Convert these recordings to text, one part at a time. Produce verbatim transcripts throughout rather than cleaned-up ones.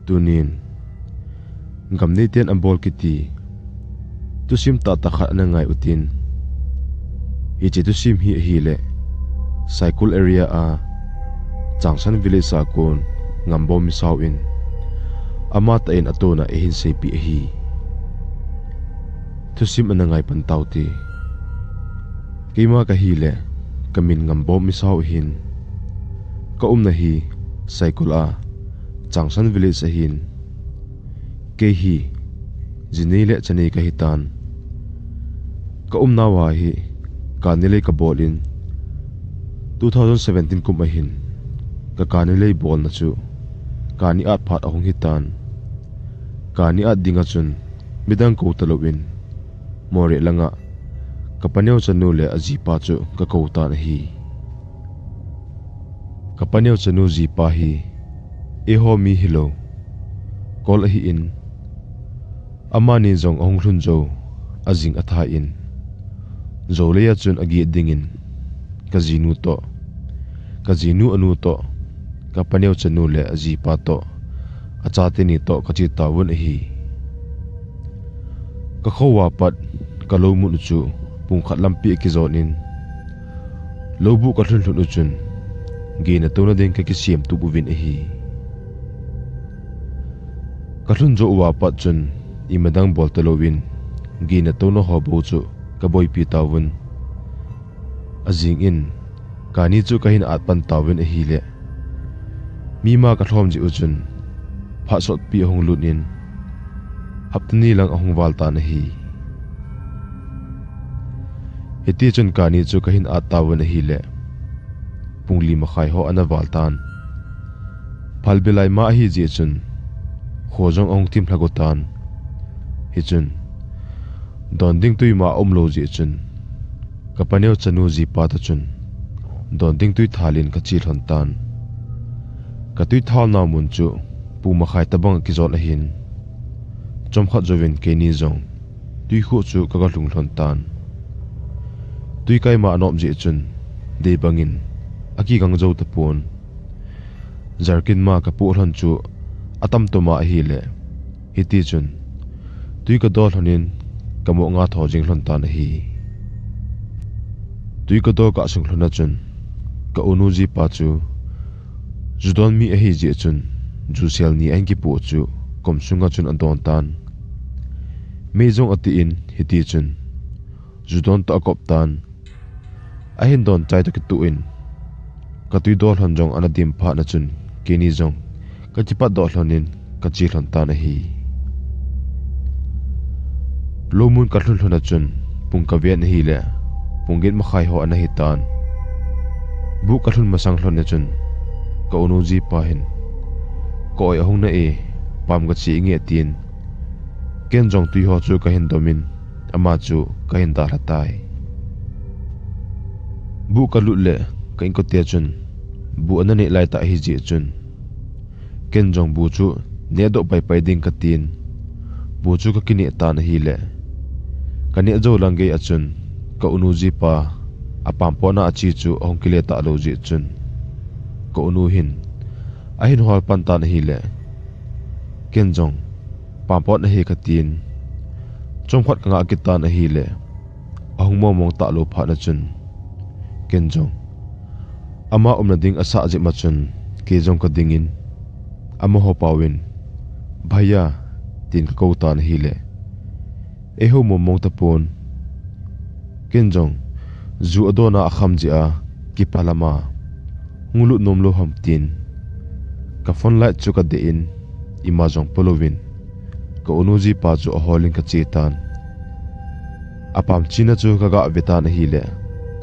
Tunin, gamneiten abol kiti thusim tahtah khat ana ngai utin. Hiche thusim hi ahile, Saikul area a Changsan village a kon Ngambom misao in amatah in atona eihin seipeh ahi. Thusim ana ngai pan taute. Keima kahile, kamin Ngambom misao ahin. Kaumna hi Saikul a Changsan village ahin. Kei hi jinei le chanei kahitan. Kaumnauva hi kani lei kabol in, two thousand seventeen kum ahin kakani lei bolna chu kani at phat ahung hitan. Kani at dinga chun midang kou talouvin, Moreh langa kapaneo chanu le ajipa chu kakou tan ahi. Kapaneo chanu jipa hi eiho mi hilou, Kol ahin, amani jong ahung lhun jou, ajing atha in, jou leiya chun aget dingin, kajinu toh, kajinu anu toh, kapaneo chanu le ajipa toh, achate ni toh kache tauvin ahi. Kakhouva pat kalou mun u chu pung khat lampi akijon in, loubuh kalhun lhun u chun, gei natouna ding kakisem tup uvin ahi. Kalhun jou uva pat chun, imadang bol talouvin, gei natouna ho bou chu kaboipi tauvin. Ajing in, kani chu kahin at pan tauvin ahile, mima kalhom jeh u chun, phat sotpi ahung lut in, hapta ni lang ahung val tan ahi. Hitichun kani chu kahin at tauvin ahile, pung li makhai ho ana val tan. Phalbi laima ahi jeh chun, kho jong ahung thim lhah go tan. Hichun, don ding tuima aumlou jeh chun, kapaneo chanu jipa toh chun, don ding twi thal in kache lhon tan. Katwi thalna mun chu pung makhai tobang akijot ahin, chomkhat jouvin keini jong twikhuh chu kaga lhung lhon tan. Twi kaima anom jeh chun, dei bangin akigang jou tapon. Jerrycan ma kapoh lhon chu atam toma ahile, hitichun, twi kadol lhon in kamoh nga tho jing lhon tan ahi. Twi kadol kah sung lhon a chun, kaunu jipa chu ju don mi ahi jeh chun, ju sel ni ahin kipoh chu kom sunga chun adon tan. Mei jong ati in, hitichun, ju don toh akop tan. Ahin don chai toh kitoh in, katwi dol lhon jong ana dim phat na chun, keini jong kakipat doh lhon in kache lhon tan ahi. Loumun kalhun lhon a chun, pung kavet ahile, pung get makhai ho ana hitan. Buh kalhun masang lhon a chun, kaunu jipa hin, ka-oi ahung na e, pam kache inge atin. Ken jong twi ho chu kahin dom in, ama chu kahin dalha tai. Buh kalut le ka inkote chun, buh ana neh laitah ahijeh chun, ken jong buh chu nehdoh paipai ding katin, buh chu kakineh tan ahile, kaneh jou lang gei a chun, kaunu jipa apampotna ache chu ahung kile talou jeh chun, kaunu hin ahin hol pan tan ahile, ken jong pampot ahi katin, chomkhat kangah kit tan ahile, ahung mongmong talou phat na chun, ken jong ama umna ding asah jep ma chun, kei jong kading in, amaho paovin, Bhaiya, tin kakou tan ahile, eihou mongmong tapon. Ken jong ju adon a akham jeh a, kipa lama hung lut nomlou ham tin, ka phone light chu kadeh in, ima jong polouvin, kaunu jipa chu ahol in kache tan. Apam chena chu kaga ve tan ahile,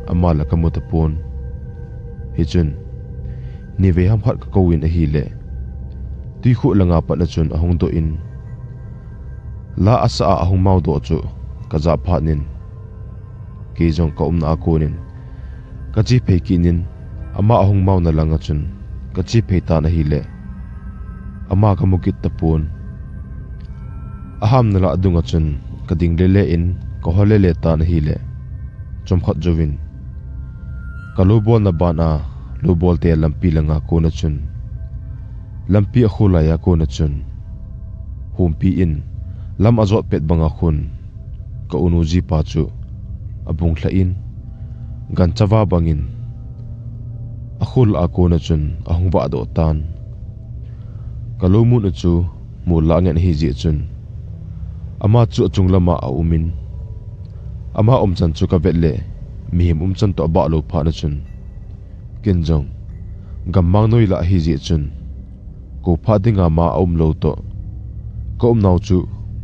ama la kamu tapon. Hichun, nivei ham khat kakouvin ahile, twikhuh langa pat na chun ahung doh in, la asah a ahung maodoh chu kajah phat in, kei jong kaumna a kon in kache phei kit in, ama ahung maona langa chun kache phei tan ahile, ama kamu kit tapon. Ahamna lah dunga chun kading lele in, kahol lele tan ahile, chomkhat jouvin, kalou bolna bana loubolte lampi langa kon a chun, lampi akholai a kon a chun, Humpi in lam ajot pet banga khun ka unu jipa chu abung lha in, gancha va bangin akhul a kona chun ahung vah doh tan. Ka lou mun a chu mol la ngen ahi jeh chun ama chu achung lama aum in, ama umchan chu ka vet le mihem umchan toh abah lou phat na chun, ken jong gammang noi la ahi jeh chun, ko phat dinga ma aum lou toh, ka umnau chu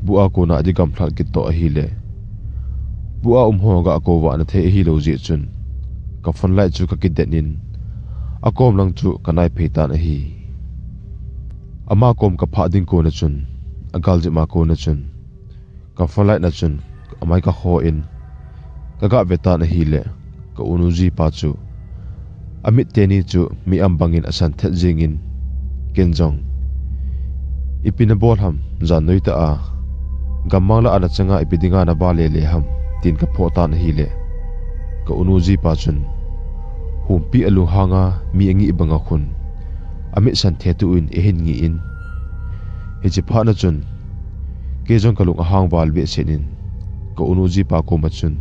bu a kona adi gamlhat kit toh ahile, bu a um ho ga ko vah na thei ahi lou jeh chun, ka phone light chu ka kidet in, akom lang chu ka nai phei tan ahi. Ama kom ka phah ding kona chun, agal jep ma kona chun, ka phone light na chun amai ka kho in, ka ga ve tan ahile, ka unu jipa chu amit teni chu mi am bangin asan thet jingin, ken jong, "Ipi na bol ham, jan noi ta a, gammang la ana changa ipi dinga na ba le le ham?" tin ka phoh tan ahile, ka unu jipa chun, "Humpi alunghanga mi angih banga khun amit san thet u in eihin ngih in." Hiche phat na chun, kei jong ka lung ahang val behseh in, ka unu jipa koma chun,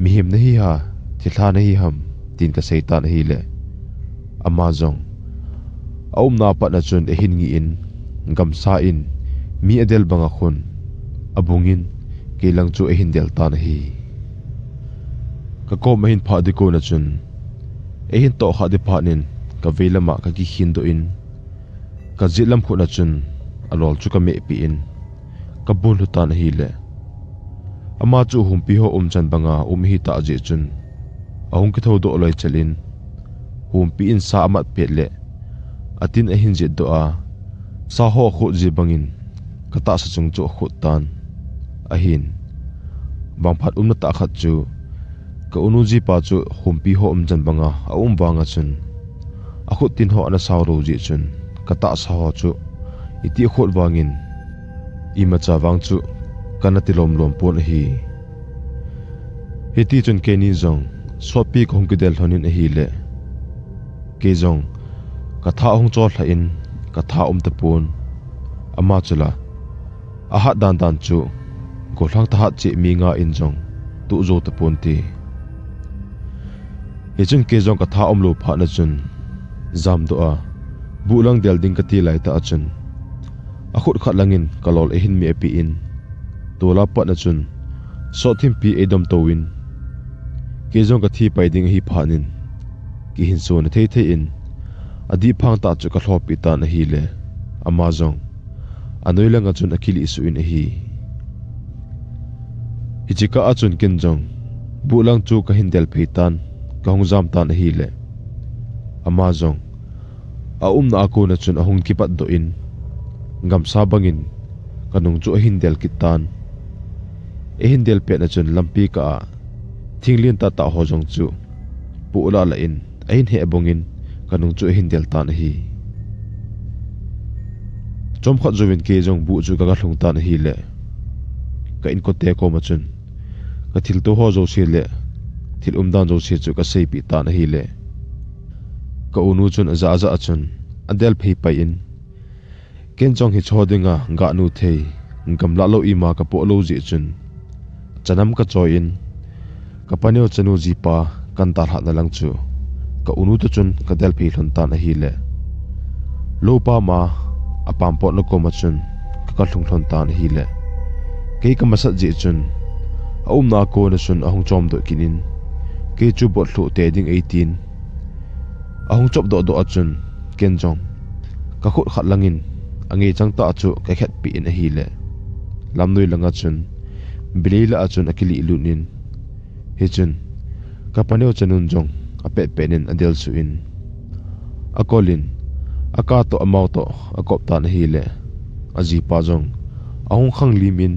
"Mihem na hi ha, thilha na hi ham?" tin ka sei tan ahile, ama jong, aumna a pat na chun eihin ngih in, gamsa in mi adel banga khun abung in, kei lang chu eihin del tan ahi. Ka kom ahin phah ding kona chun, eihin toh kha ding phat in, ka vei lama ka kikhin doh in, ka jet lam khut na chun alol chu ka mehpi in, ka bun lhu tan ahile, ama chu humpi ho umchan banga um ahi tah jeh chun, ahung kitho doh loi chel in, humpi in sa amat pet le, atin ahin jet doh a, sa ho akhut ji bangin ka tahsa chung chu akhut tan. Ahin, vangphat umna tah khat chu, ka unu jipa chu humpi ho umchan banga aum vanga chun, akhut tin ho ana sao lou jeh chun, ka tahsa ho chu iti akhut vangin, imacha vang chu kana ti lom lom pon ahi. Hiti chun keini jong sotpi ka hung kidel lhon in ahile, kei jong ka tha ahung chol lha in, ka tha um tapon. Ama chu la, ahat dan dan chu, gollhang thahat cheh mi nga in jong tuh jou tapon te. Hichun kei jong ka tha um lou phat na chun, jam doh a, buh lang del ding ka ti lai tah a chun, akhut khat langin ka lol eihin mehpi in, tol a pat na chun, sot thimpi eidom tou in, kei jong ka thi pai ding ahi phat in, kihinso na thei thei in, adih phang tah chu ka lhopi tan ahile, ama jong anoi langa chun akilih suh in ahi. Hiche kah a chun ken jong, buh lang chu ka hin del phei tan, ka hung jam tan ahile, ama jong, aumna a kona chun ahung kipat doh in, gamsa bangin ka nung chu ahin del kit tan. Eihin del pet na chun lampi kah a, thing lien tah tah ho jong chu, poh lah lah in, ahin heh bong in, ka nung chu ahin del tan ahi. Chomkhat jouvin kei jong buh chu ka ga lhung tan ahile, ka inkote koma chun, ka thilto ho jouse le, thil umdan jouse chu ka seipeh tan ahile, ka unu chun aja aja a chun, adel phei pai in, ken jong hiche ho dinga gah nu thei, gamlah lou ima ka poh lou jeh chun, chanam ka choi in, ka paneo chanu jipa kan dalhah na lang chu, ka unu toh chun ka del phei lhon tan ahile, lou pam a, apam potna koma chun ka ga lhung lhon tan ahile, kei ka masat jeh chun, aumna a kona chun ahung chom doh kit in, kei chu bot lhuh te ding eitin, ahung chop doh doh a chun, ken jong, ka khut khat langin, angei chang tah chu ka khetpi in ahile, lamnoi langa chun, bilei lah a chun akilih lut in, hichun, ka paneo chanun jong, apet pet in adel suh in, akol in, aka toh amao toh akop tan ahile, ajipa jong, ahung khang lim in,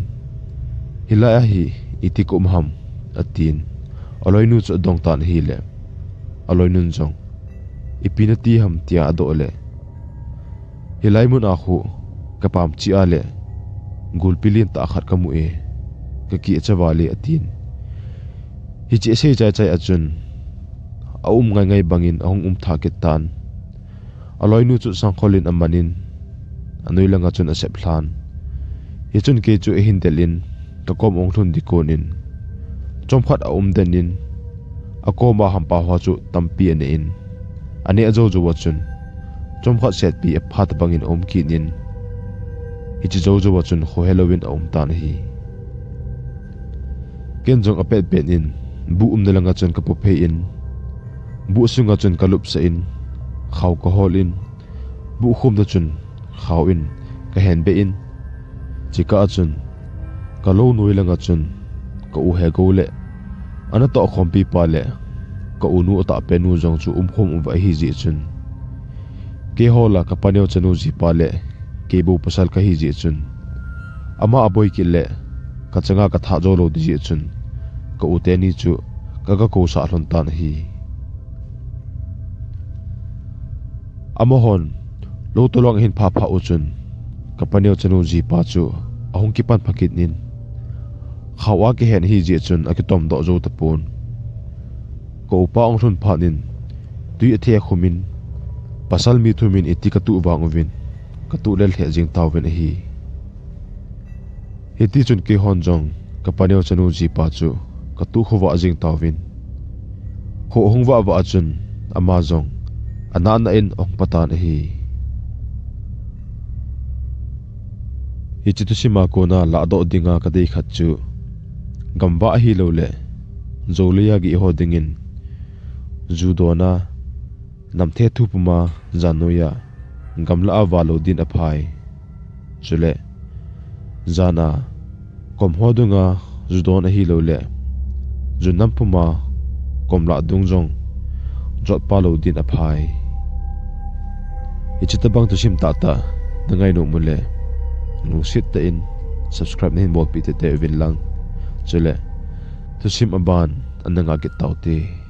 hilai a hi iti kum ham, atin, aloinu chu adong tan ahile, aloinun jong, ipi nati ham tia adoh le, hilai mun a khu, ka pam cheh a le, gulpi lien tah khat ka mu e, ka kihcha val e atin. Hiche asei chai chai a chun, aum ngai ngai bangin ahung um tha kit tan. Aloinu chu sangkhol in aman in, anoi langa chun asep lhan. Hichun kei chu eihin del in, kakom ahung lhun ding konin, chomkhat aum den in, akoma hampa ho chu tampi anei in, aneh jou jou a chun, chomkhat setpi aphat bangin aum kit in, hiche jou jou a chun khohe louvin aum tan ahi. Ken jong apet pet in, buh umna langa chun kapophei in, buh sunga chun kalupsah in, khao kahol in, buh khumna chun khao in kahenbeh in, chukah a chun kalou noi langa chun ka u Hegou le anatoh khompi pa le ka unu atahpenu jong chu umkhom uva ahijeh chun, keiho la kapaneo chanu jipa le keibou pasal kahijeh chun, ama aboi kit le kachanga kathah jou lou ding jeh chun, ka u teni chu kagakousah lhon tan ahi. Amahon lou tolong ahin phah phah u chun, kapaneo chanu jipa chu ahung kipan pha kit in, khao a kihen ahijeh chun akitomdoh jou tapon. Ka upa ahung lhun phat in, twi athe khum in, pasal mi thum in iti katuh vang uvin, katuh lel lheh jeng tauvin ahi. Hitichun keihon jong kapaneo chanu jipa chu katuh khovah jeng tauvin, kho ahung vah vah a chun ama jong anah nah in ahung patan ahi. Hiche thusim a kona lahdoh dinga kadei khat chu, gamvah ahilouleh jou leiya gihho dingin ju dona namthe thu puma jan noiya gamlah a valou din aphai. Chule jana komho dunga ju don ahilouleh ju nam puma komlah dung jong jotpa lou din aphai. Hiche tobang thusim tahtah nangainom uleh lungset tah in subscribe nahin bolpeh teitei uvin lang, chule thusim aban ana ngah kit taute.